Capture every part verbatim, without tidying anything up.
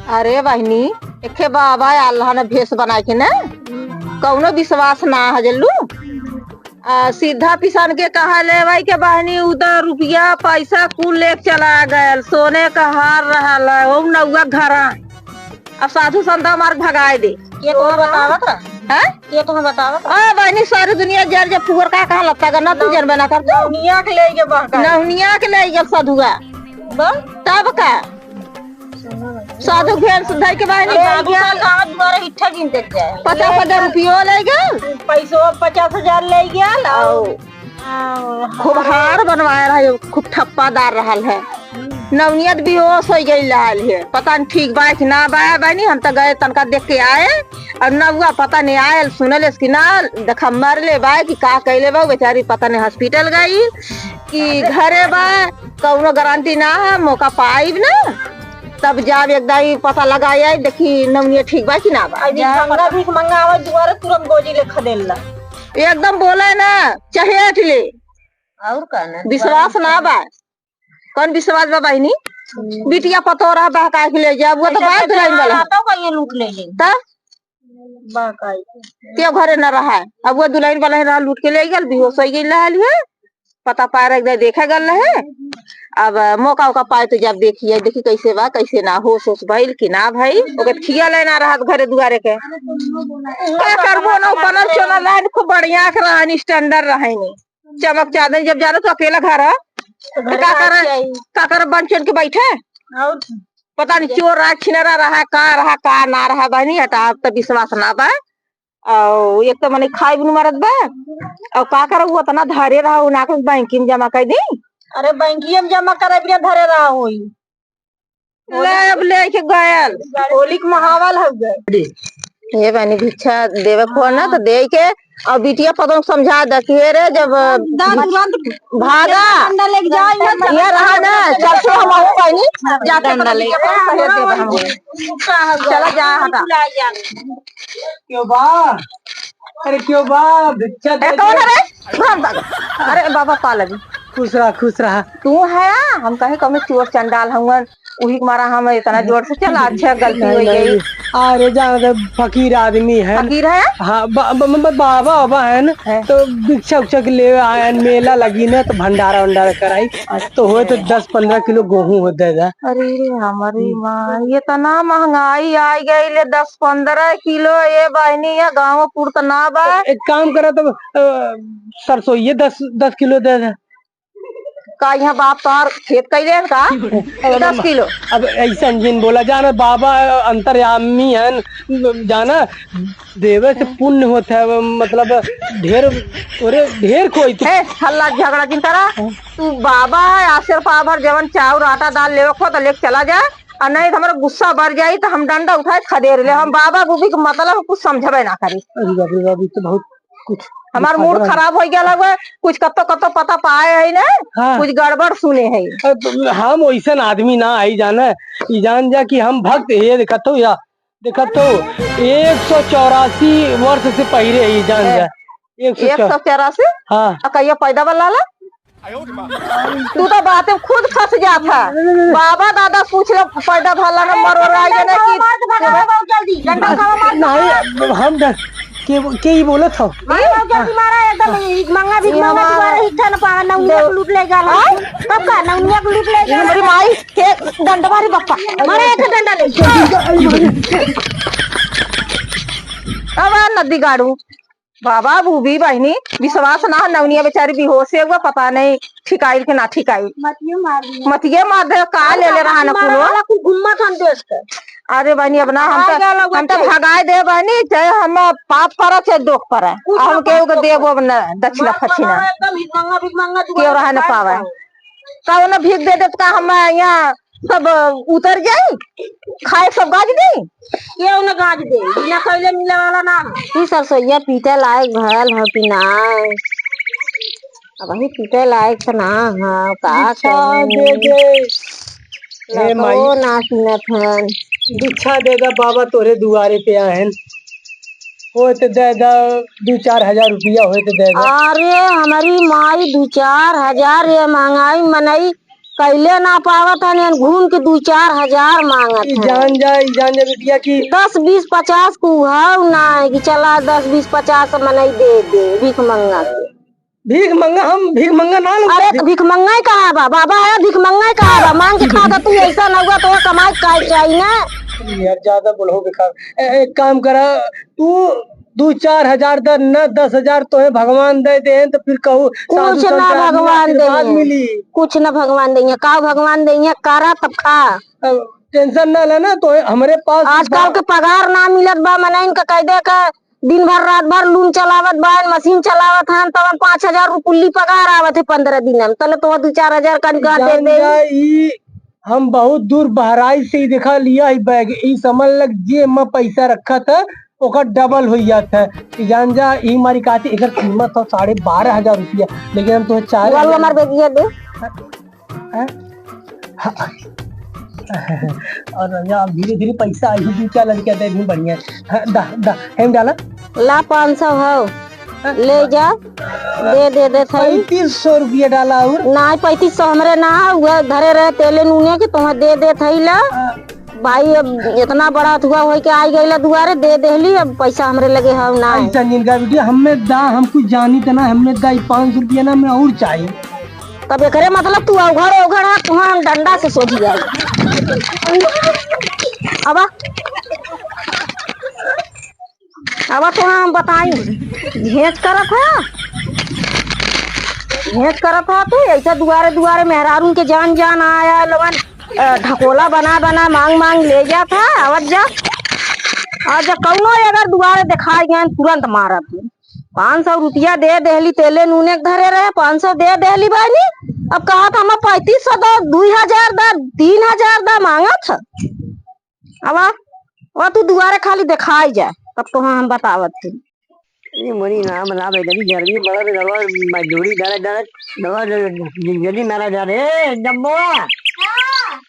अरे बहिनी, एखे बाबा अल्लाह ने भेष बनाए के ना, कौनो विश्वास ना है जल्लू। आ, सीधा पिसान के कहा लेवइ के बहिनी, उधर रुपया पैसा कुल लेके चला गयल, सोने का हार रहल है, ओ नउआ घरा। अब साधु संत हमार भगाए दे। के तो बतावत रहा? हैं? के तो बतावत रहा? आ, बहिनी, सारी दुनिया जर जब पुअर का कहाँ लत्ता करना, तू जनबे ना कर तू। नहुनिया के ले गए बहका। नहुनिया के ले गए साधुआ। बस? तब का? साधु भेल सुधाई के बहिनी अरे, ले बाबू गया। का कहाँ दुआरा इट्ठा गिन देख जाए। पचास हजार रुपयो ले गया। पैसो पचास हजार ले गया, और और खूब हार बनवाए रहे, खूब ठप्पादार रहल है। नवनियत बेहोश हो गई रहल है, पता नहीं ठीक बा कि ना बा। बहिनी, हम तो गए तनका देख के आए, और नउआ पता नहीं आयल, सुनल कि ना, देखा मरले बा कि का कैले बा, बेचारी पता नहीं हॉस्पिटल गई कि घरे बा, कौनो गारंटी ना है, मौका पाइब ना, तब जाब एक दाई पता लगाई आई, देखी नवनिया ठीक बा कि ना बा। अभी भीख मंगा, भीख मंगा आवे दुआरे तुरंत गोजी ले खदेल ला। एकदम बोले ना, चहेट ले। और का ना? विश्वास ना बा। कौन विश्वास बा बहिनी? हम्म। बिटिया पतोह रहा बहकाए के ले जाब, वो तो ऐसे बात तो दुल्हन वाला। तो का ये लूट ले ले। त? बहकाए। केहू घरे न रहा है। अब वो दुल्हन वाला ही रहा, लूट के ले गल, बेहोश हो गई रहल है। पता पाए रह गए, देखे गल रहे। अब मौका ओका पाए तो जब देखिए, देखी कैसे बा, कैसे ना, होश होश भइल कि ना भइल, ओके खिया लेना रहत घरे दुआरे के। का करबो ना, बनल चोना लाइन खूब बढ़िया के रहनी, स्टैंडर्ड रहनी। चमक चांदनी जब जानो तो अकेला घर है। तो तो घर का का करे, चाहिए? का करे बन चढ़ के बैठे? और पता नहीं चोर रहा, छिनरा रहा, का रहा, का ना रहा, बहिनी, हटा, अब तो विश्वास ना बा। और एक तो मने खाई भी नहीं मरत बा, और का करे, वो इतना धरे रहा, वो ना के बैंक में जमा कर दी। अरे, बैंकिया में जमा करे बिना धरे रहा होई। ले, अब लेके गयल। होली के माहौल हो गए। ये बहिनी भिक्षा देवे को ना, तो दे के, और बिटिया पतोह समझा दे कि हे रे, जब दा तुरंत भागा, डंडा लेके जाओ, ये रहा ना, चल तो हम आऊ बहिनी, जाके डंडा लेके सहेज देबे हम। चला जा, हटा। क्यों बा? अरे क्यों बा? भिक्षा ए, दे कौन दे। है रे? भाग, भाग। अरे बाबा, पा लगी। खुश रहा, खुश रहा। तू है? हम कहे कौनो चोर चंडाल हउवन, उही के मारा हम इतना जोर से चला, अच्छा गलती नहीं, हो गई। नहीं। अरे जान दे, फकीर आदमी है। फकीर है? हाँ, बा-, बा-, बा-, बाबा, बाबा है ना, हैं? तो भिक्षा उक्षा के ले आए हैं, मेला लगी ना, तो भंडारा वंडारा कराई। अच्छा। तो होए तो दस पन्द्रह किलो गेहूं हो दे दा। अरे रे हमारी हम्म। माँ, ये इतना महंगाई आ गई ले, दस पन्द्रह किलो, ये बहिनी, ये गाँव पुरत ना बा। तो एक काम करा, तो, अ, सरसों ये दस, दस किलो दे दे। का यहाँ बाप तोहार खेत कैले है का? अरे दस किलो। अब ऐसा जिन बोला जाना, बाबा अंतर्यामी है, जाना, देवे से पुण्य होत है, मतलब ढेर, अरे ढेर कोई तू। ए, हल्ला झगड़ा जिन करा। हाँ। तू बाबा है, आशीर्वाद भर जवन चाउर, आटा, दाल लेवे को तो लेके चला जा, और नहीं तो हमारा गुस्सा बढ़ जाई तो हम डंडा उठाए खदेड़ ले। हम बाबा बूबी के मतलब कुछ समझबे ना करी। अरे बाप रे बाप, ये तो बहुत कुछ हमार दिखा मूड दे। खराब हो गया लगे, कुछ कत्तो कत्तो पता पाए है ना, हाँ। कुछ गड़बड़ सुने है। अरे तो हम वैसन आदमी ना आई जाने, ई जान जा कि हम भक्त है, देखत हो या देखा तो एक सौ चौरासी वर्ष से पहिले ही जान जा। एक सौ चौ-, एक सौ चौरासी? हाँ। आ कहिया पैदा बा लाला? तू तो बात में खुद फंस जात है। बाबा दादा पूछ ले, पैदा भला ना मरो राय ने कि डंडा उठावा, जल्दी, डंडा उठावा, मार। नहीं, हम डर-, के, के ही बोलत हो? मार, बहुत जल्दी मारा, एकदम भीख मंगा, भीख मंगा, दुबारा हिट्ठा न पावा, नौनिया को लूट ले गया। हाँ? कब का नौनिया को लूट ले गया? हमारी माई के डंडवा रे बप्पा, मारे एक डंडा ले। अब आ नदी गाड़ू। बाबा बूबी बहिनी, विश्वास ना, नौनिया बेचारी बेहोश है, वो पता नहीं ठिकाइल के ना ठिकाइल। मतिये मार दिया। मतिये मार दे, का ले ले रहा ना कुलो। कुल घुम्मत हम देख के। अरे बहिनी, अब ना हम तो, हम तो भगाए दे बहिनी, चाहे हम पाप करा, चाहे दोख करा। हम केहू के देबो अब ना दक्षिणा फक्षिणा। एकदम भिख मंगा, भिख मंगा, केहू रहा ना पावे। का ओने भीख दे देत का हम यहाँ सब उतर जाई, खाए सब गाज दे? केहू ना गाज दे, बिना खैले मिले वाला ना है। ई सरसोइया पीटे लायक भयल हो कि ना? अब वही पीटे लायक तो ना है, का भिक्षा करी? दे दे। हे लको माई। ना सुनत हन। भिक्षा दे दे बाबा, तोरे दुआरे पे आए हैं। होए तो दे दे, दो चार हजार रुपया होए तो दे दे। अरे हमारी माई, दो चार हजार, ये महंगाई मनई कैले ना पावत हन, एन घूम के दुइ चार हजार माँगत ई हन। जान जा, ई जान जा बिटिया कि दस, बीस, पचास कु हउ ना कि चला दस, बीस, पचास मनई दे दे भीख मंगा के। भीख मंगा, हम भीख मंगा ना लोग। अरे, तो भीख मंगा ही कहाँ बा? बाबा है, भीख मंगा ही कहाँ बा? माँग के खा त तू, ऐसा नौआ तो कमाई खाए चाहिए ना। यार, ज्यादा बोलो बेकार। ए, एक काम करा, तू दू चार हजार द, न दस हजार तोहे भगवान दे देहें, तो फिर कहू साधु कुछ संत ना आदमी भगवान आशीर्वाद देंगे, मिली। कुछ ना भगवान देंगे, का भगवान देंगे, करा तब खा। अब tension ना लेना, तो हमरे पास आजकल के पगार ना मिलत बा, मनइन का कह दे का दिन भर रात भर लूम चलावत बान, मशीन चलावत हन, तवन पाँच हजार रुपये पगार आवत है पन्द्रह दिन में, तले तो दू चार हजार का निकाल दे जान दे। जा, ई हम बहुत दूर बहराइच से ही देखा लिया ही बैग, ई समझ लग जे एमा पैसा रखा था, ओकर डबल हो जात है। ई जान जा, ई मारी काटी, एकर कीमत हो साढ़े बारह हजार रुपया, लेकिन हम तोहे चार बोल हमार बेगिया दे। हैं? हाँ। और यहाँ धीरे धीरे पैसा आई, दू चार लड़कियाँ दे दी बढ़िया। हाँ, दा, दा, हेम डाला। ला पाँच सौ हो, हाँ। ले जा, दे, दे, दे थई। पैंतीस सौ रुपया डाला और? नाहीं, पैंतीस सौ हमरे ना, वह धरे रहे तेले नूने के, तुम्हें दे, दे थई ला। हाँ। भाई, अब इतना बड़ा अथुआ होई के आई गईला दुआरे, दे देहली, अब पैसा हमरे लगे हव ना। ऐसा जिनका बिटिया, हमें दा, हम कुछ जानी त ना, हमें दा, ई पाँच सौ रुपया ना, हमें और चाहिए। तब एकरे मतलब तू अवघड़, अवघड़ है, तुहाँ हम डंडा से सोझी जाए। अब आ। अब तोहरा हम बताई, घेंच करत ह, घेंच करत ह तू, ऐसे दुआरे दुआरे मेहरारून के जान जान आया लोगन, अ, ढकोला बना बना मांग मांग ले जात ह, आवत जात। और जब कौनो अगर दुआरे देखाई गए, तुरंत मारत ह। पाँच सौ रुपया दे देहली, तेले नूने के धरे रहे, पाँच सौ दे देहली बहिनी। अब कहत हम पैंतीस सौ द, दुई हजार द, तीन हजार द मांगत ह। अब आ, अब तू दुआरे खाली देखाई जा, तब तोहा हम बतावत हई। ई मोरी नाम ना बेदरी, गर्मी बड़ा बेदरवा, मजदूरी डरे डरे, डरे डरे, जल्दी मारा जा रे, ए, जम्बो। हाँ।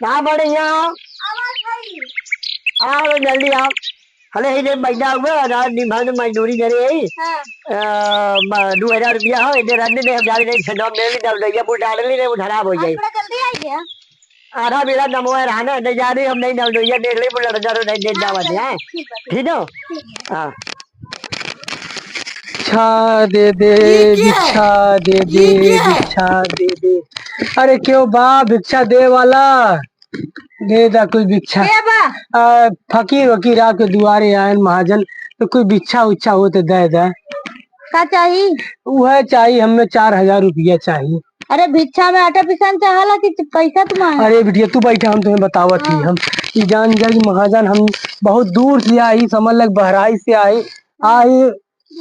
कहाँ बड़े यहाँ? आवत हई। आओ जल्दी आओ। हले ही रे, महीना हुआ, रात दिन भर में मजदूरी करे है। हाँ। अ, म-, दो हजार रुपया हो, इधर रहने में हम जा रहे हैं, छह नौ में भी दब गई, अब उठा ले, वो खराब हो जाए। थोड़ा जल्दी आई है। आधा बेला नमवा रहा ना, नहीं जाने हम नहीं नवलोइया देख ले, वो लड़ जा रहे, नहीं, नहीं जावा दे, हैं? ठीक बा, ठीक। ठीक हो? ठीक बा। हाँ। भिक्षा दे दे, ये क्या है? भिक्षा दे दे, ये क्या है? भिक्षा दे दे। अरे क्यों बा भिक्षा दे वाला? दे दा कुछ भिक्षा। के बा? आ, फकीर वकीर आपके दुआरे आयन महाजन, तो कोई भिक्षा उच्छा हो तो दे दा। का चाही? वह चाही, हमें चार हजार रुपया चाही। अरे, भिक्षा में आटा पिसान चाहला कि पैसा तुम्हारा? अरे बिटिया, तू बैठा, हम तुम्हें बतावत ही। हाँ। हम ई जान जा कि महाजन, हम बहुत दूर से आई, समझ लग बहराइच से आई, आई,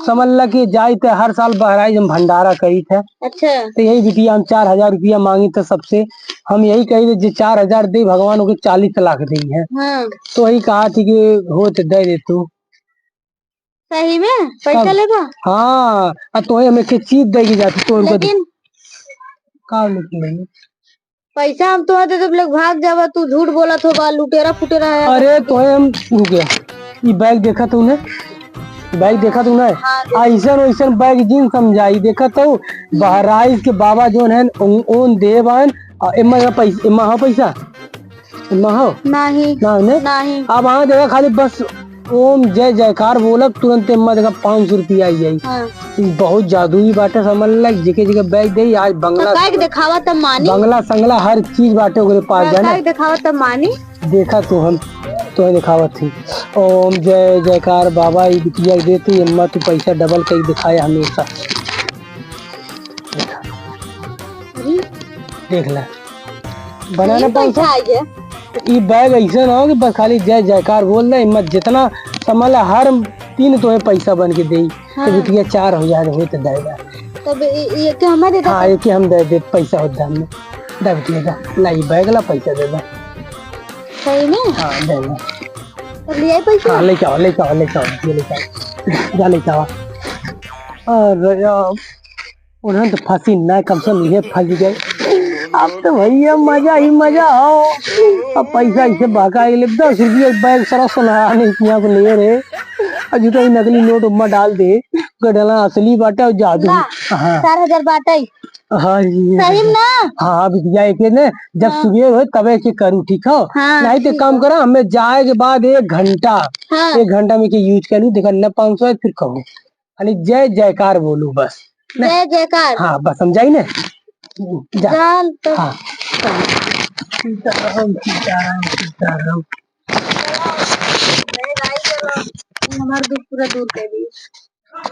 समझ लग कि जाइत है, हर साल बहराइच हम भंडारा करीत है। अच्छा। तो यही बिटिया हम चार हजार रुपया मांगी थे सबसे, हम यही कही थे जे चार हजार दे भगवान ओके चालीस लाख दे है। हाँ। तो वही कहा थी कि हो तो दे दे तू। सही में? पैसा सब। लेबा? हाँ, आ तोहे हम एक चीज दे के जाती, तोर को दे। लेकिन का लेकिन नहीं? पैसा हम तोहे दे देब, लोग भाग जावा, तू झूठ बोलत होबा, लुटेरा फुटेरा है। अरे तोहे हम, रुक जा, ई बैग देखा तूने? बैग देखा तूने? हाँ, देखा। ऐसन वैसन बैग जिन समझाई, देखा तो बहराइच के बाबा जोन है, उन, उन देव आन, आ एम्मा का पैसा, एम्मा हो पैसा? ना हो? नहीं। ना हो ने? नहीं। अब हाँ देखा, खाली बस ओम जय जयकार बोलब, तुरंत एम्मा देखा पाँच सौ रुपया आई जाई। हाँ। ई बहुत जादुई बाटे, समझ लग, जेके जेके बैग दे, आज तो बंगला काहे के देखावा तब मानी? बंगला संगला हर चीज बाटे ओकरे पास, तो जाना। काहे के देखावा तब मानी? देखा तू, हम तोहे देखावत ही। ओम जय जयकार बाबा, ई बिटिया के देती, एम्मा तू पैसा डबल कई दिखाया हमेशा। अरे। देख ला। बनाना ई पाँच सौ। पैसा आई है। ई बैग ऐसे ना हो कि बस खाली जय जयकार बोल दे, एम्मा जितना समझ ला हर तीन तोहे पैसा बन के देई। हाँ। तो बिटिया चार हजार हो तो दे दे। तब ए-, ए-, एके हमें दे दे। हाँ, एके हम दे दे, पैसा हो दाम में। दे बिटिया, जा, ला ई बैग ला, पैसा दे दे। सही में? हाँ, दे दे। तो ले आई पैसा? हाँ, लेके आओ, लेके आओ, लेके आओ, ये लेके आओ। जा, लेके आओ। अरे यार, उन्हें तो फंसी ना, कम से कम ये फंस गए। अब तो भैया मजा ही मजा हो। अब पैसा इसे बहका के ले, दस रुपये बैग सारा सुना नहीं किया को ले रहे। आ झूठा ही नकली नोट ओमा डाल दे, ओकर डाला असली बाटे और जादू। ना, हाँ। चार हजार बाटे। हाँ, ये सही ना? हाँ, हाँ, बिटिया, एके ने जब हाँ। सुबह होए तबे एके करू, ठीक हो? हाँ, नहीं तो ठीक काम है। करा, हमें जाए के बाद एक घंटा, हाँ। एक घंटा में के use कर लू, देखा न पाँच सौ है, फिर कहू। खाली जय जयकार बोलू बस। नहीं। जय जयकार। हाँ, बस समझाई ना। जा। जान तो हाँ। सीताराम, सीताराम, सीताराम। हमार दुख पूरा दूर कर दी।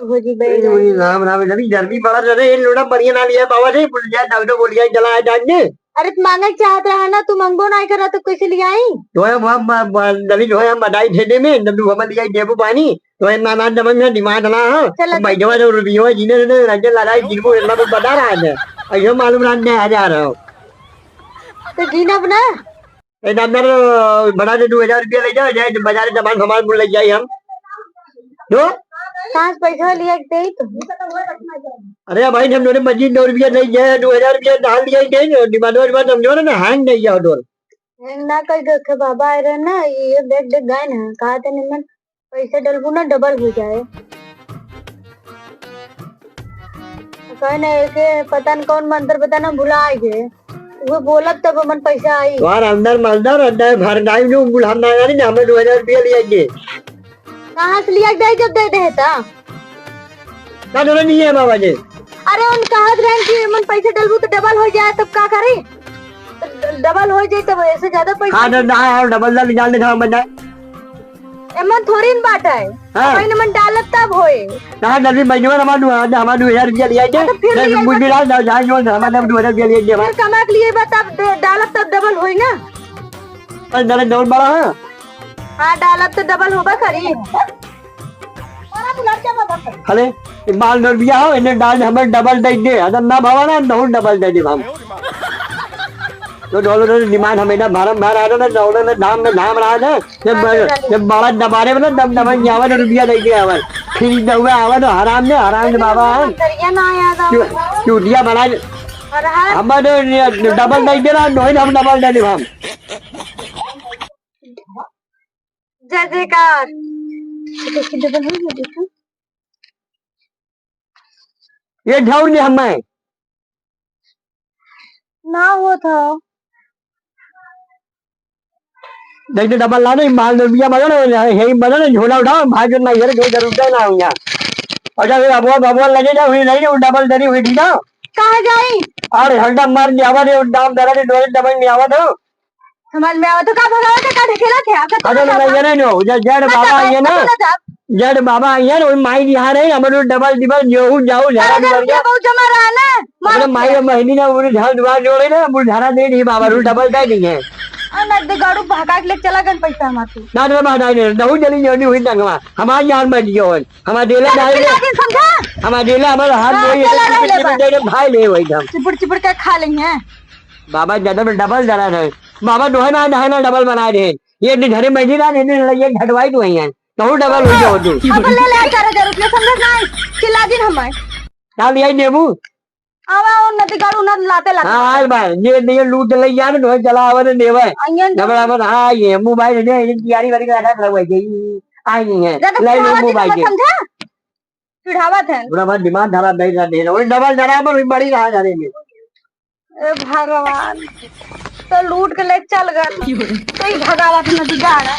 भौजी बैठ ए, गई। राम, राम, राम, गर्मी बड़ा ज्यादा, ये लोड़ा बढ़िया ना लिया बाबा जी, बोल जा, दाऊ तो बोल जा, जला आ जाएंगे। अरे, तो मांगे के चाहत रहा ना, तू मांगबो ना करा, तो कैसे ले आई? तो है, वहाँ, वहाँ, वहाँ, नली जो है, हम बधाई ठेले में, नब्बू हमारे लिए देबो पानी, तो है, ना, ना, जब मैं दिमाग ना हो, चल, तो भाई, जो है, जो रुपये हो, जिन्हें, जिन्हें, रंजन लड़ाई, जिनको, इतना कुछ बता रहा है, और ये मालूम रहा, मैं आ जा रहा हूँ। तो गिनब ना। ए, दामदार, बड़ा दे, दो हजार रुपया ले जाओ, जाए बाजार सामान, सामान कुल ले जाए हम। दो? कहाँ से पैसा लिया के दे तो? अरे भाई, हम दोनों मजीद दो रुपया ले जाए, दो हजार रुपया डाल दिया, दे दो, डिमांड वाली बात समझो ना, ना, हैंग नहीं जाओ डोर। हैंग ना कर देखे बाबा आए रहे ना, ये देख देख गए ना, कहा थे निमन पैसा डलबू ना, डबल हो जाए। कहे ना, एके पता न कौन मंत्र पता ना भुला गए। वो बोलब तब हमन पैसा आई। तोहार अंदर मंदर, अंदर भर नाई नु, बुढ़ा ना जानी ना, हमें दो हजार रुपया लिया के। कहाँ से लिया के दे, जब दे दे ता? ना, दोनों नहीं है बाबा जी। अरे, उन कहत रहन कि हमन पैसा डलबू तो डबल हो जाए, तब का करी? तो ड-, डबल हो जाए, तब ऐसे ज्यादा पैसा हाँ, ना, ना, डबल ना निकाल दे, हाँ, बंदा। एमन थोड़ी न बात है। हाँ। भाई, नमन डालत तब होए। कहाँ जल्दी महीने में हमार दो, हमार दो हजार रुपया लिया के। हाँ, तो फिर नहीं, लिया मुझे के। डाल, डाल, डाल, जो हमार दो हजार रुपया लिया के, फिर कमा के लिए बा, तब दे-, डालब तब डबल होई ना। अरे, डाले डबल बड़ा है। हाँ, डालब तो डबल होबा करी। हले, ई माल नोट बिया हो, इन्हें डाल, हमें डबल दे दे। अगर ना भावा ना, नहुल डबल दे दे हम। तो डॉलर डिमांड हमें ना भरम भर आ रहा ना, डॉलर में धाम में धाम रहा ना। जब हाँ, ब-, तो चलिए। जब बड़ा दबारे में ना, दम दबाई आवा ना, रुपया दे के आवा। फिर दउआ आवा तो हराम ने, हराम ने बाबा है। करिया ना याद आवा। चू-, चूतिया बना दे। और हाँ। हम तो ये डबल नहीं दे रहा, नहीं हम डबल दे दे हम। जय जयकार। ये ढौर ने हमें। ना होत हो। देख तो डबल ला नहीं, माल दे दिया मगर, हे ही मगर, झोला उठाओ, भाग ना, यार, कोई जरूरत है ना हो यहाँ। और जब ये अबुआ, बबुआ लगे जा, हुई नहीं, वो डबल दरी हुई, ठीक है? कहाँ जाई? और घंटा मार के आवा रे, वो दाम दरा रे, डोरे डबल में आवा तो। समझ में आवा तो का भगावा थे, का ढकेला थे? आपका तो अरे, ना, ना, ये नहीं, नहीं, जे-, जेड बाबा आइए ना, जेड बाबा आइए ना, वही माई यहाँ रही, हमारे डबल डिबल, जो हूँ, जाओ, झाड़ा अरे, दुआर ये बहुत जमा रहा ना, अपने माई और बहिनी ना, पूरे झाड़ दुआर जोड़े ना, पूरे झाड़ा दे दी बाबा, रू डबल दे दी है। और ना, दे गाड़ू भगा के ले चला गन पैसा हमारे। ना, ना, ना, ना, ना, नहीं, जल्दी, जल्दी हुई तंगवा, हमारे जान में दियो, हमारे डेला ना, भाई चिल्ला ले, के समझा? हमारे डेला, हमारे हाथ हाँ, में ये चला तो रहे ले बा। दे दे, भाई ले वही हम। चिपुड़, चिपुड़ के खा लेंगे। बाबा ज्यादा में डबल डरा रहे। बाबा दोहे ना, ना, ना, डबल बना दे। ये इतने घरे में नहीं ना, नहीं, नहीं, ये घटवाई तो वही है। तो डबल हो जाओ तू। अब ले ले चार हजार रुपया, समझत नहीं? चिल्ला दिन हमारे। का लिया देबू? आवा, और नदी गाड़ू ना लाते लाते। हाँ, आए बा, ये, ये लूट ले यार, दोहे चला आवे ने देवे। आइए ना। डबल, डबल, हाँ, ये मोबाइल ने, ये तैयारी वाली का रखा हुआ है, ये आई नहीं है। ज्यादा ले लो चिढ़ावा मोबाइल दिन के। समझा? चिढ़ावत है। पूरा बात दिमाग धरा दे रहा दे रहा। वही डबल डरा पर वही बड़ी रहा घरे में। ए भगवान, तो लूट के ले चल गल। तो ही भगावत नदी गाड़ा।